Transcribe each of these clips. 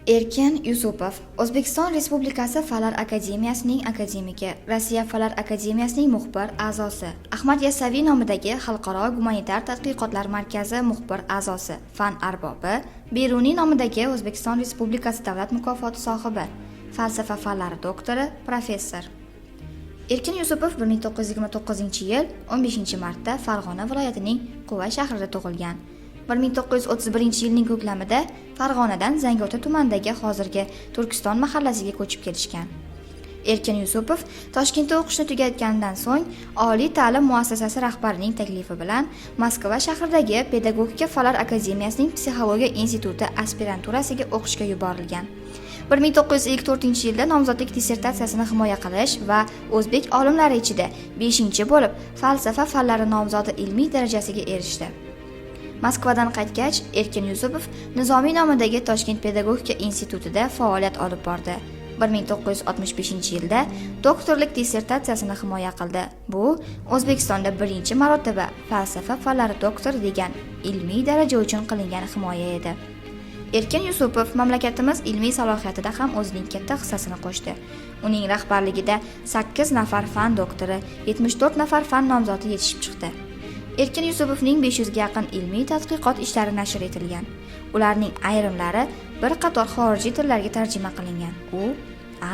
Erkin Yusupov O'zbekiston Respublikasi Fanlar akademiyasining akademiki, Rossiya Fanlar akademiyasining muxbir a'zosi, Ahmad Yassaviy nomidagi Xalqaro gumanitar tadqiqotlar markazi muxbir a'zosi, fan arbobi, Beruniy nomidagi O'zbekiston Respublikasi davlat mukofoti sohibi, falsafa fanlari doktori, professor. Erkin Yusupov 1929-yil 15-martda Farg'ona viloyatining Quva shahrida tug'ilgan. 1931-yilning ko'klamida Farg'onadan Zangiota tumanidagi hozirgi Turkiston mahallasiga ko'chib kelishgan. Erkin Yusupov Toshkentda o'qishni tugatganidan so'ng oliy ta'lim muassasasi rahbarining taklifi bilan Moskva shahridagi Pedagogika fanlar akademiyasining psixologiya instituti aspiranturasiga o'qishga yuborilgan. 1954-yilda nomzodlik dissertatsiyasini himoya qilish va o'zbek olimlari ichida 5-bo'lib falsafa fanlari nomzodi ilmiy darajasiga erishdi. Moskvadan qaytgach, Erkin Yusupov Nizomiy nomidagi Toshkent pedagogika institutida faoliyat olib bordi. 1965-yilda doktorlik dissertatsiyasini himoya qildi. Bu O'zbekistonda birinchi marotaba falsafa fanlari doktori degan ilmiy daraja uchun qilingan himoya edi. Erkin Yusupov mamlakatimiz ilmiy salohiyatida ham o'zining katta hissasini qo'shdi. Uning rahbarligida 8 nafar fan doktori, 74 nafar fan nomzodi yetishib chiqdi. Erkin Yusupovning 500 ga yaqin ilmiy tadqiqot ishlari nashr etilgan. Ularning ayrimlari bir qator xorijiy tillarga tarjima qilingan. U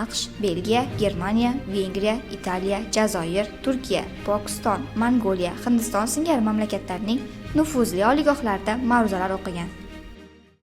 AQSh, Belgiya, Germaniya, Vengriya, Italiya, Jazoir, Turkiya, Pokiston, Mongoliya, Hindiston singari mamlakatlarning nufuzli oliygohlarida ma'ruzalar o'qigan.